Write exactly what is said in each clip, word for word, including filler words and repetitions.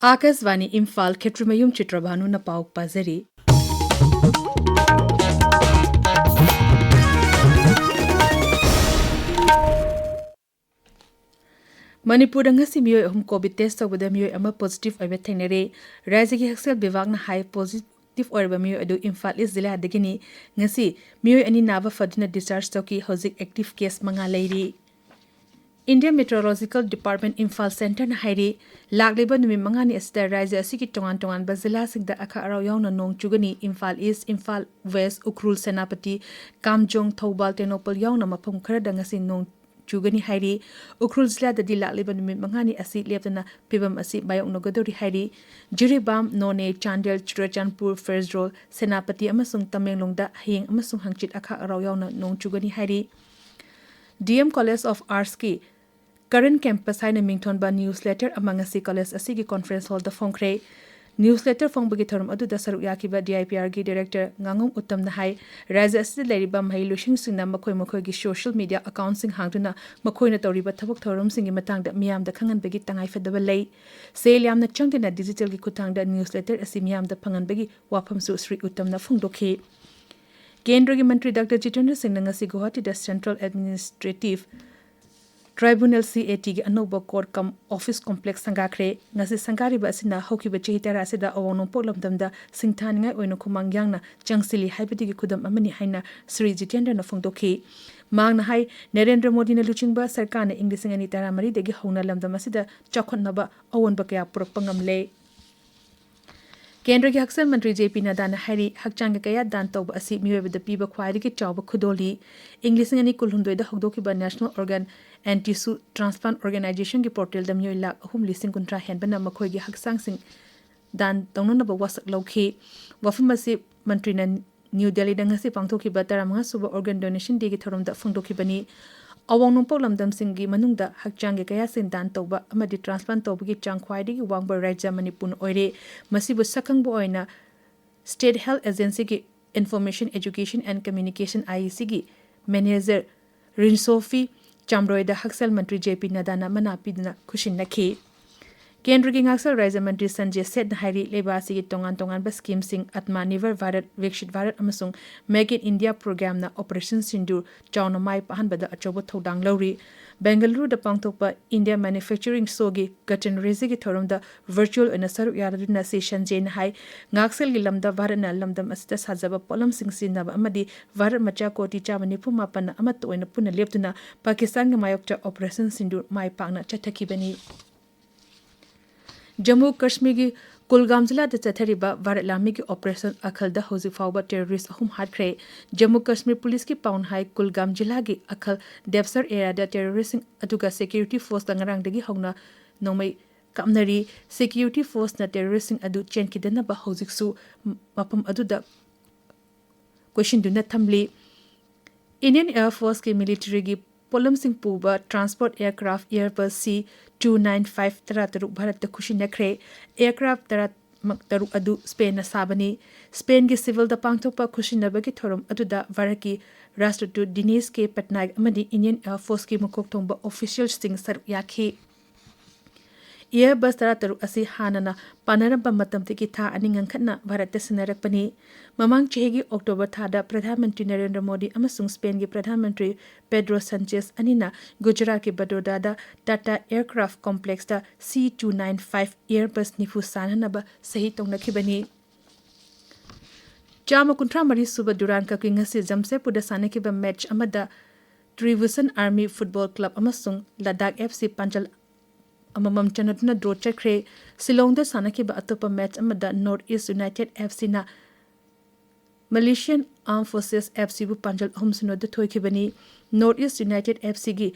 ꯑꯥꯀꯥꯁꯕꯥꯅꯤ ꯏꯝꯐꯥꯜ, ꯈꯦꯇ꯭ꯔꯤꯃꯌꯨꯝ ꯆꯤꯇ꯭ꯔꯚꯥꯅꯨꯅ ꯄꯥꯎ ꯄꯥꯖꯔꯤ꯫ ꯃꯅꯤꯄꯨꯔꯗ ꯉꯁꯤ ꯃꯤꯑꯣꯏ ꯑꯍꯨꯝ ꯀꯣꯚꯤꯗ ꯇꯦꯁ ꯇꯧꯕꯗ ꯃꯤꯑꯣꯏ ꯑꯃ ꯄꯣꯖꯤꯇꯤꯚ ꯑꯣꯏꯕ ꯊꯦꯡꯅꯔꯦ꯫ ꯔꯥꯖ꯭ꯌꯒꯤ ꯍꯛꯁꯦꯜ ꯕꯤꯚꯥꯒꯅ ꯍꯥꯏ, ꯄꯣꯖꯤꯇꯤꯚ ꯑꯣꯏꯔꯕ ꯃꯤꯑꯣꯏ ꯑꯗꯨ ꯏꯝꯐꯥꯜ ꯏꯁ ꯖꯤꯂꯥꯗꯒꯤꯅꯤ꯫ ꯉꯁꯤ ꯃꯤꯑꯣꯏ ꯑꯅꯤ ꯅꯥꯕ ꯐꯗꯨꯅ ꯗꯤꯁꯆꯥꯔꯖ ꯇꯧꯈꯤ꯫ ꯍꯧꯖꯤꯛ ꯑꯦꯛꯇꯤꯚ ꯀꯦꯁ ꯃꯉꯥ ꯂꯩꯔꯤ꯫ ꯏꯟꯗꯤꯌꯟ ꯃꯦꯇ꯭ꯔꯣꯂꯣꯖꯤꯀꯦꯜ ꯗꯤꯄꯥꯔꯠꯃꯦꯟꯠ ꯏꯝꯐꯥꯜ ꯁꯦꯟꯇꯔꯅ ꯍꯥꯏꯔꯤ, ꯂꯥꯛꯂꯤꯕ ꯅꯨꯃꯤꯠ ꯃꯉꯥꯅꯤ ꯑꯁꯤꯗ ꯔꯥꯖ꯭ꯌ ꯑꯁꯤꯒꯤ ꯇꯣꯉꯥꯟ ꯇꯣꯉꯥꯟꯕ ꯖꯤꯂꯥꯁꯤꯡꯗ ꯑꯈꯥꯛ ꯑꯔꯥꯎ ꯌꯥꯎꯅ ꯅꯣꯡ ꯆꯨꯒꯅꯤ꯫ ꯏꯝꯐꯥꯜ ꯏꯁ, ꯏꯝꯐꯥꯜ ꯋꯦꯁ, ꯎꯈ꯭ꯔꯨꯜ, ꯁꯦꯅꯥꯄꯇꯤ, ꯀꯥꯝꯖꯣꯡ, ꯊꯧꯕꯥꯜ, ꯇꯦꯡꯅꯧꯄꯜ ꯌꯥꯎꯅ ꯃꯐꯝ ꯈꯔꯗ ꯉꯁꯤ ꯅꯣꯡ ꯆꯨꯒꯅꯤ ꯍꯥꯏꯔꯤ꯫ ꯎꯈ꯭ꯔꯨꯜ ꯖꯤꯂꯥꯗꯗꯤ ꯂꯥꯛꯂꯤꯕ ꯅꯨꯃꯤꯠ ꯃꯉꯥꯅꯤ ꯑꯁꯤ ꯂꯦꯞꯇꯅ ꯐꯤꯕꯝ ꯑꯁꯤ ꯃꯥꯌꯣꯛꯅꯒꯗꯧꯔꯤ ꯍꯥꯏꯔꯤ꯫ ꯖꯤꯔꯤꯕꯥꯝ, ꯅꯣꯅꯦ, ꯆꯥꯟꯗꯦꯜ, ꯆꯨꯔꯆꯥꯟꯄꯨꯔ, ꯐꯦꯔꯖ꯭ꯔꯣꯜ, ꯁꯦꯅꯥꯄꯇꯤ ꯑꯃꯁꯨꯡ ꯇꯃꯦꯡꯂꯣꯡꯗ ꯍꯌꯦꯡ ꯑꯃꯁꯨꯡ ꯍꯪꯆꯤꯠ ꯑꯈꯥꯛ ꯑꯔꯥꯎ ꯌꯥꯎꯅ ꯅꯣꯡ ꯆꯨꯒꯅꯤ ꯍꯥꯏꯔꯤ꯫ ꯗꯤ ꯑꯦꯝ ꯀꯣꯂꯦꯖ ꯑꯣꯐ ꯑꯥꯔꯠꯁꯀꯤ ꯀꯔꯦꯟ ꯀꯦꯝꯄꯁ ꯍꯥꯏꯅ ꯃꯤꯡꯊꯣꯟꯕ ꯅ꯭ꯌꯨꯁꯂꯦꯇꯔ ꯑꯃ ꯉꯁꯤ ꯀꯣꯂꯦꯖ ꯑꯁꯤꯒꯤ ꯀꯣꯟꯐ꯭ꯔꯦꯟꯁ ꯍꯣꯜꯗ ꯐꯣꯡꯈ꯭ꯔꯦ꯫ ꯅ꯭ꯌꯨꯁꯂꯦꯇꯔ ꯐꯣꯡꯕꯒꯤ ꯊꯧꯔꯝ ꯑꯗꯨꯗ ꯁꯔꯨꯛ ꯌꯥꯈꯤꯕ ꯗꯤ ꯑꯥꯏ ꯄꯤ ꯑꯥꯔꯒꯤ ꯗꯥꯏꯔꯦꯛꯇꯔ ꯉꯥꯉꯣꯝ ꯎꯠꯇꯝꯅ ꯍꯥꯏ, ꯔꯥꯖ꯭ꯌ ꯑꯁꯤꯗ ꯂꯩꯔꯤꯕ ꯃꯍꯩꯂꯣꯏꯁꯪꯁꯤꯡꯅ ꯃꯈꯣꯏ ꯃꯈꯣꯏꯒꯤ ꯁꯣꯁꯤꯌꯦꯜ ꯃꯤꯗꯤꯌꯥ ꯑꯦꯀꯥꯎꯟꯠꯁꯤꯡ ꯍꯥꯡꯗꯨꯅ ꯃꯈꯣꯏꯅ ꯇꯧꯔꯤꯕ ꯊꯕꯛ ꯊꯧꯔꯝꯁꯤꯡꯒꯤ ꯃꯇꯥꯡꯗ ꯃꯤꯌꯥꯝꯗ ꯈꯪꯍꯟꯕꯒꯤ ꯇꯉꯥꯏꯐꯗꯕ ꯂꯩ꯫ ꯁꯦꯜ ꯌꯥꯝꯅ ꯆꯪꯗꯅ ꯗꯤꯖꯤꯇꯦꯜꯒꯤ ꯈꯨꯠꯊꯥꯡꯗ ꯅ꯭ꯌꯨꯁꯂꯦꯇꯔ ꯑꯁꯤ ꯃꯤꯌꯥꯝꯗ ꯐꯪꯍꯟꯕꯒꯤ ꯋꯥꯐꯝꯁꯨ ꯁ꯭ꯔꯤ ꯎꯠꯇꯝꯅ ꯐꯣꯡꯗꯣꯛꯈꯤ꯫ ꯀꯦꯟꯗ꯭ꯔꯒꯤ ꯃꯟꯇ꯭ꯔꯤ ꯗꯥꯛꯇꯔ ꯖꯤꯇꯦꯟꯗ꯭ꯔ ꯁꯤꯡꯅ ꯉꯁꯤ ꯒꯨꯋꯥꯍꯥꯇꯤꯗ ꯁꯦꯟꯇ꯭ꯔꯦꯜ ꯑꯦꯗꯃꯤꯅꯤꯁꯇ꯭ꯔꯦꯇꯤꯚ ꯇ꯭ꯔꯥꯏꯕꯨꯅꯦꯜ, ꯁꯤ ꯑꯦ ꯇꯤꯒꯤ ꯑꯅꯧꯕ ꯀꯣꯔꯠ ꯀꯝ ꯑꯣꯐꯤꯁ ꯀꯣꯝꯄ꯭ꯂꯦꯛꯁ ꯁꯪꯒꯥꯈ꯭ꯔꯦ꯫ ꯉꯁꯤ ꯁꯪꯒꯥꯔꯤꯕ ꯑꯁꯤꯅ ꯍꯧꯈꯤꯕ ꯆꯍꯤ ꯇꯔꯥ ꯑꯁꯤꯗ ꯑꯋꯥꯡ ꯅꯣꯡꯄꯣꯛ ꯂꯝꯗꯝꯗ ꯁꯤꯡꯊꯥꯅꯤꯡꯉꯥꯏ ꯑꯣꯏꯅ ꯈꯨꯃꯥꯡ ꯌꯥꯡꯅ ꯆꯪꯁꯤꯜꯂꯤ ꯍꯥꯏꯕꯗꯨꯒꯤ ꯈꯨꯗꯝ ꯑꯃꯅꯤ ꯍꯥꯏꯅ ꯁ꯭ꯔꯤ ꯖꯤꯇꯦꯟꯗ꯭ꯔꯅ ꯐꯣꯡꯗꯣꯛꯈꯤ꯫ ꯃꯍꯥꯛꯅ ꯍꯥꯏ, ꯅꯔꯦꯟꯗ꯭ꯔ ꯃꯣꯗꯤꯅ ꯂꯨꯆꯤꯡꯕ ꯁꯔꯀꯥꯔꯅ ꯏꯪ ꯂꯤꯁꯤꯡ ꯑꯅꯤ ꯇꯔꯥꯃꯔꯤꯗꯒꯤ ꯍꯧꯅ ꯂꯝꯗꯝ ꯑꯁꯤꯗ ꯆꯥꯎꯈꯠꯅꯕ ꯑꯑꯣꯟꯕ ꯀꯌꯥ ꯄꯨꯔꯛꯄ ꯉꯝꯂꯦ꯫ ꯀꯦꯟꯗ꯭ꯔꯒꯤ ꯍꯛꯁꯦꯜ ꯃꯟꯇ꯭ꯔꯤ ꯖꯦ ꯄꯤ ꯅꯗꯥꯅ ꯍꯥꯏꯔꯤ, ꯍꯛꯆꯥꯡꯒꯤ ꯀꯌꯥ ꯗꯥꯟ ꯇꯧꯕ ꯑꯁꯤ ꯃꯤꯑꯣꯏꯕꯗ ꯄꯤꯕ ꯈ꯭ꯋꯥꯏꯗꯒꯤ ꯆꯥꯎꯕ ꯈꯨꯗꯣꯜꯅꯤ꯫ ꯏꯪ ꯂꯤꯁꯤꯡ ꯑꯅꯤ ꯀꯨꯟꯍꯨꯝꯗꯣꯏꯗ ꯍꯧꯗꯣꯛꯈꯤꯕ National Organ and Tissue Transplant Organizationꯒꯤ ꯄꯣꯔꯇꯦꯜꯗ ꯃꯤꯑꯣꯏ ꯂꯥꯈ ꯑꯍꯨꯝ ꯂꯤꯁꯤꯡ ꯀꯨꯟꯊ꯭ꯔꯥ ꯍꯦꯟꯕꯅ ꯃꯈꯣꯏꯒꯤ ꯍꯛꯆꯥꯡꯁꯤꯡ ꯗꯥꯟ ꯇꯧꯅꯅꯕ ꯋꯥꯁꯛ ꯂꯧꯈꯤ꯫ ꯋꯥꯐꯝ ꯑꯁꯤ ꯃꯟꯇ꯭ꯔꯤꯅ ꯅ꯭ꯌꯨ ꯗꯦꯜꯂꯤꯗ ꯉꯁꯤ ꯄꯥꯡꯊꯣꯛꯈꯤꯕ ꯇꯔꯥꯃꯉꯥ ꯁꯨꯕ Organ Donation Dayꯒꯤ ꯊꯧꯔꯝꯗ ꯐꯣꯡꯗꯣꯛꯈꯤꯕꯅꯤ꯫ ꯑꯋꯥꯡ ꯅꯣꯡꯄꯣꯛ ꯂꯝꯗꯝꯁꯤꯡꯒꯤ ꯃꯅꯨꯡꯗ ꯍꯛꯆꯥꯡꯒꯤ ꯀꯌꯥꯁꯤꯡ ꯗꯥꯟ ꯇꯧꯕ ꯑꯃꯗꯤ ꯇ꯭ꯔꯥꯟꯁꯄ꯭ꯂꯥꯟ ꯇꯧꯕꯒꯤ ꯆꯥꯡ ꯈ꯭ꯋꯥꯏꯗꯒꯤ ꯋꯥꯡꯕ ꯔꯥꯖ꯭ꯌ ꯃꯅꯤꯄꯨꯔꯅ ꯑꯣꯏꯔꯦ꯫ ꯃꯁꯤꯕꯨ ꯁꯛꯈꯪꯕ ꯑꯣꯏꯅ State Health Agencyꯒꯤ Information, Education and Communication, IECꯒꯤ manager ꯔꯤꯟꯁꯣꯐꯤ ꯆꯥꯝꯔꯣꯏꯗ ꯍꯛꯁꯦꯜ ꯃꯟꯇ꯭ꯔꯤ ꯖꯦ ꯄꯤ ꯅꯗꯥꯅ ꯃꯅꯥ ꯄꯤꯗꯨꯅ ꯈꯨꯠꯁꯤꯟꯅꯈꯤ꯫ ꯀꯦꯟꯗ꯭ꯔꯒꯤ ꯉꯥꯛꯁꯦꯜ ꯔꯥꯖ꯭ꯌ ꯃꯟꯇ꯭ꯔꯤ ꯁꯟꯖꯦ ꯁꯦꯠꯅ ꯍꯥꯏꯔꯤ, ꯂꯩꯕꯥꯛ ꯑꯁꯤꯒꯤ ꯇꯣꯉꯥꯟ ꯇꯣꯉꯥꯟꯕ ꯁ꯭ꯀꯤꯝꯁꯤꯡ ꯑꯠꯃꯥ ꯅꯤꯔꯚꯔ ꯚꯥꯔꯠ, ꯋꯤꯛꯁꯤꯠ ꯚꯥꯔꯠ ꯑꯃꯁꯨꯡ ꯃꯦꯛ ꯏꯟ ꯏꯟꯗꯤꯌꯥ ꯄ꯭ꯔꯣꯒ꯭ꯔꯥꯝꯅ ꯑꯣꯄꯔꯦꯁꯟ ꯁꯤꯟꯗꯨꯔ ꯆꯥꯎꯅ ꯃꯥꯏ ꯄꯥꯛꯍꯟꯕꯗ ꯑꯆꯧꯕ ꯊꯧꯗꯥꯡ ꯂꯧꯔꯤ꯫ ꯕꯦꯡꯒꯂꯨꯔꯨꯗ ꯄꯥꯡꯊꯣꯛꯄ ꯏꯟꯗꯤꯌꯥ ꯃꯦꯅꯨꯐꯦꯛꯆꯔꯤꯡ ꯁꯣꯒꯤ ꯀꯇꯟ ꯔꯦꯖꯤꯒꯤ ꯊꯧꯔꯝꯗ ꯚꯔꯆꯨꯑꯦꯜ ꯑꯣꯏꯅ ꯁꯔꯨꯛ ꯌꯥꯔꯗꯨꯅ ꯁꯤ ꯁꯟꯖꯦꯅ ꯍꯥꯏ, ꯉꯥꯛꯁꯦꯜꯒꯤ ꯂꯝꯗ ꯚꯥꯔꯠꯅ ꯂꯝꯗꯝ ꯑꯁꯤꯗ ꯁꯥꯖꯕ ꯄꯣꯠꯂꯝꯁꯤꯡ ꯁꯤꯖꯤꯟꯅꯕ ꯑꯃꯗꯤ ꯚꯥꯔꯠ ꯃꯆꯥ ꯀꯣꯇꯤ ꯆꯥꯝꯃ ꯅꯤꯐꯨ ꯃꯥꯄꯟꯅ ꯑꯃꯠꯇ ꯑꯣꯏꯅ ꯄꯨꯟꯅ ꯂꯦꯞꯇꯨꯅ ꯄꯥꯀꯤꯁꯇꯥꯟꯒꯤ ꯃꯥꯌꯣꯛꯇ ꯑꯣꯄꯔꯦꯁꯟ ꯁꯤꯟꯗꯨꯔ ꯃꯥꯏ ꯄꯥꯛꯅ ꯆꯠꯊꯈꯤꯕꯅꯤ꯫ ꯖꯝꯃꯨ ꯀꯥꯁꯃꯤꯔꯒꯤ ꯀꯨꯜꯒꯥꯝ ꯖꯤꯂꯥꯗ ꯆꯠꯊꯔꯤꯕ ꯚꯥꯔꯠ ꯂꯥꯟꯃꯤꯒꯤ ꯑꯣꯄꯔꯦꯁꯟ ꯑꯈꯜꯗ ꯍꯧꯖꯤꯛ ꯐꯥꯎꯕ ꯇꯦꯔꯣꯔꯤꯁ꯭ꯠ ꯑꯍꯨꯝ ꯍꯥꯠꯈ꯭ꯔꯦ꯫ ꯖꯝꯃꯨ ꯀꯥꯁꯃꯤꯔ ꯄꯨꯂꯤꯁꯀꯤ ꯄꯥꯎꯅ ꯍꯥꯏ, ꯀꯨꯜꯒꯥꯝ ꯖꯤꯂꯥꯒꯤ ꯑꯈꯜ ꯗꯦꯞꯁꯔ ꯑꯦꯔꯤꯌꯥꯗ ꯇꯦꯔꯣꯔꯤꯁ꯭ꯠꯁꯤꯡ ꯑꯗꯨꯒ ꯁꯦꯀ꯭ꯌꯨꯔꯤꯇꯤ ꯐꯣꯔꯁꯀ ꯉꯔꯥꯡꯗꯒꯤ ꯍꯧꯅ ꯅꯣꯡꯃꯩ ꯀꯥꯞꯅꯔꯤ꯫ ꯁꯦꯀ꯭ꯌꯨꯔꯤꯇꯤ ꯐꯣꯔꯁꯅ ꯇꯦꯔꯣꯔꯤꯁ꯭ꯠꯁꯤꯡ ꯑꯗꯨ ꯆꯦꯟꯈꯤꯗꯅꯕ ꯍꯧꯖꯤꯛꯁꯨ ꯃꯐꯝ ꯑꯗꯨꯗ ꯀꯣꯏꯁꯤꯟꯗꯨꯅ ꯊꯝꯂꯤ꯫ ꯏꯟꯗꯤꯌꯟ ꯑꯦꯌꯔ ꯐꯣꯔꯁꯀꯤ ꯃꯤꯂꯤꯇꯔꯤꯒꯤ ꯄꯣꯠꯂꯝꯁꯤꯡ ꯄꯨꯕ ꯇ꯭ꯔꯥꯟꯁꯄꯣꯔꯠ ꯑꯦꯌꯔꯀ꯭ꯔꯥꯐ ꯑꯦꯌꯔꯕꯁ ꯁꯤ ꯇꯨ ꯅꯥꯏꯟ ꯐꯥꯏꯚ ꯇꯔꯥ ꯇꯔꯨꯛ ꯚꯥꯔꯠꯇ ꯈꯨꯠꯁꯤꯟꯅꯈ꯭ꯔꯦ꯫ ꯑꯦꯌꯔꯀ꯭ꯔꯥꯐ ꯇꯔꯥ ꯇꯔꯨꯛ ꯑꯗꯨ ꯁ꯭ꯄꯦꯟꯅ ꯁꯥꯕꯅꯤ꯫ ꯁ꯭ꯄꯦꯟꯒꯤ ꯁꯤꯚꯤꯜꯗ ꯄꯥꯡꯊꯣꯛꯄ ꯈꯨꯠꯁꯤꯟꯅꯕꯒꯤ ꯊꯧꯔꯝ ꯑꯗꯨꯗ ꯚꯥꯔꯠꯀꯤ ꯔꯥꯁꯇ꯭ꯔꯗꯨꯠ ꯗꯤꯅꯦꯁ ꯀꯦ ꯄꯠꯅꯥꯏꯛ ꯑꯃꯗꯤ ꯏꯟꯗꯤꯌꯟ ꯑꯦꯌꯔ ꯐꯣꯔꯁꯀꯤ ꯃꯀꯣꯛ ꯊꯣꯡꯕ ꯑꯣꯐꯤꯁꯤꯌꯦꯜꯁꯤꯡ ꯁꯔꯨꯛ ꯌꯥꯈꯤ꯫ ꯑꯦꯌꯔꯕꯁ ꯇꯔꯥ ꯇꯔꯨꯛ ꯑꯁꯤ ꯍꯥꯟꯅꯅ ꯄꯥꯟꯅꯔꯝꯕ ꯃꯇꯝꯗꯒꯤ ꯊꯥ ꯑꯅꯤ ꯉꯟꯈꯠꯅ ꯚꯥꯔꯠꯇ ꯁꯤꯟꯅꯔꯛꯄꯅꯤ꯫ ꯃꯃꯥꯡ ꯆꯍꯤꯒꯤ ꯑꯣꯛꯇꯣꯕꯔ ꯊꯥꯗ ꯄ꯭ꯔꯙꯥꯟ ꯃꯟꯇ꯭ꯔꯤ ꯅꯔꯦꯟꯗ꯭ꯔ ꯃꯣꯗꯤ ꯑꯃꯁꯨꯡ ꯁ꯭ꯄꯦꯟꯒꯤ ꯄ꯭ꯔꯙꯥꯟ ꯃꯟꯇ꯭ꯔꯤ ꯄꯦꯗ꯭ꯔꯣ ꯁꯟꯆꯦꯁ ꯑꯅꯤꯅ ꯒꯨꯖꯔꯥꯠꯀꯤ ꯕꯗꯣꯗꯥꯗ ꯇꯥꯇꯥ ꯑꯦꯌꯔꯀ꯭ꯔꯥꯐ ꯀꯣꯝꯄ꯭ꯂꯦꯛꯁꯇ ꯁꯤ ꯇꯨ ꯅꯥꯏꯟ ꯐꯥꯏꯚ ꯑꯦꯌꯔꯕꯁ ꯅꯤꯐꯨ ꯁꯥꯟꯅꯅꯕ ꯁꯍꯤ ꯇꯧꯅꯈꯤꯕꯅꯤ꯫ ꯆꯥꯝꯃ ꯀꯨꯟꯊ꯭ꯔꯥ ꯃꯔꯤ ꯁꯨꯕ ꯗꯨꯔꯥꯟ ꯀꯞꯀꯤ ꯉꯁꯤ ꯖꯝꯁꯦꯗꯄꯨꯔꯗ ꯁꯥꯟꯅꯈꯤꯕ ꯃꯦꯆ ꯑꯃꯗ ꯇ꯭ꯔꯤꯕꯨꯁꯟ ꯑꯥꯔꯃꯤ ꯐꯨꯠꯕꯣꯜ ꯀ꯭ꯂꯕ ꯑꯃꯁꯨꯡ ꯂꯗꯥꯈ ꯑꯦꯐ ꯁꯤ ꯄꯥꯟꯖꯜ ꯑꯃꯃꯝ ꯆꯟꯅꯗꯨꯅ ꯗ꯭ꯔꯣ ꯆꯠꯈ꯭ꯔꯦ꯫ ꯁꯤꯂꯣꯡꯗ ꯁꯥꯟꯅꯈꯤꯕ ꯑꯇꯣꯞꯄ ꯃꯦꯆ ꯑꯃꯗ ꯅꯣꯔꯠ ꯏꯁ ꯌꯨꯅꯥꯏꯇꯦꯗ ꯑꯦꯐ ꯁꯤꯅ ꯃꯂꯦꯁꯤꯌꯥꯟ ꯑꯥꯔꯝ ꯐꯣꯔꯁꯦꯁ ꯑꯦꯐ ꯁꯤꯕꯨ ꯄꯥꯟꯖꯜ ꯑꯍꯨꯝ ꯁꯤꯅꯣꯗ ꯊꯣꯏꯈꯤꯕꯅꯤ꯫ ꯅꯣꯔꯠ ꯏꯁ ꯌꯨꯅꯥꯏꯇꯦꯗ ꯑꯦꯐ ꯁꯤꯒꯤ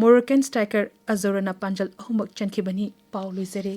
ꯃꯣꯔꯣꯀꯦꯟ ꯁ꯭ꯇ꯭ꯔꯥꯏꯀꯔ ꯑꯖꯣꯔꯥꯅ ꯄꯥꯟꯖꯜ ꯑꯍꯨꯝꯃꯛ ꯆꯟꯈꯤꯕꯅꯤ꯫ ꯄꯥꯎ ꯂꯣꯏꯖꯔꯦ꯫